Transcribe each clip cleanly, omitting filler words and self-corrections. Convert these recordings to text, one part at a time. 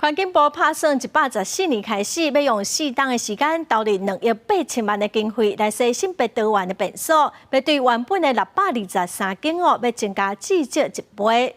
環境部拍算114年開始，欲用4冬的時間投入2億8千萬的經費來洗性別多元的便所，欲對原本的623間哦，欲增加至少一倍。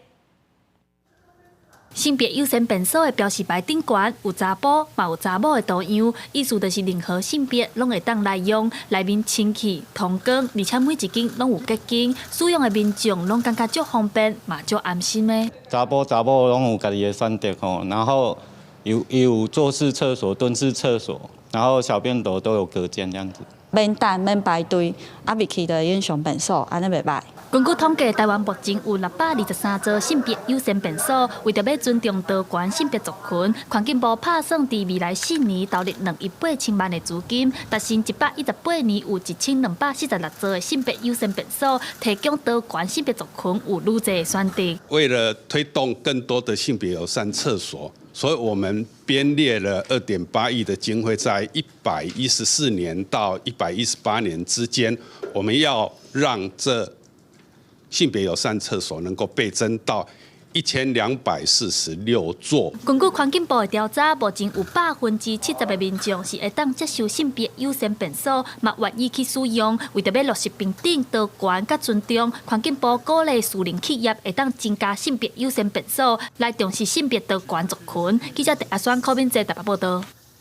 性別友善便所的標示牌頂懸有查埔，嘛有查某的圖樣，意思就是任何性別攏會當來用，內面清氣通光，而且每一間攏有隔間，使用的民眾攏感覺足方便，嘛足安心的。查埔查某攏有家己的選擇吼，然後有坐式廁所、蹲式廁所，然後小便斗都有隔間這樣子。免等免排隊，啊入去就會用上便所，按呢袂䆀。根據統計，台灣目前有623座性別友善便所，為著欲尊重多元性別族群，環境部拍算佇未來4年投入2億8千萬的資金，達成118年有1246座的性別友善便所，提供多元性別族群有愈濟的選擇。為了推動更多的性別友善廁所，所以我們編列了2.8億的經費，在114年到118年之間，我們要讓這性別友善廁所能夠倍增到1246座。根據環境部的調查，目前有70%的民眾是會當接受性別友善便所，嘛願意去使用。為著欲落實平等、多元佮尊重，環境部鼓勵私人企業會當增加性別友善便所，來重視性別多元族群。記者阿選柯敏哲台北報道。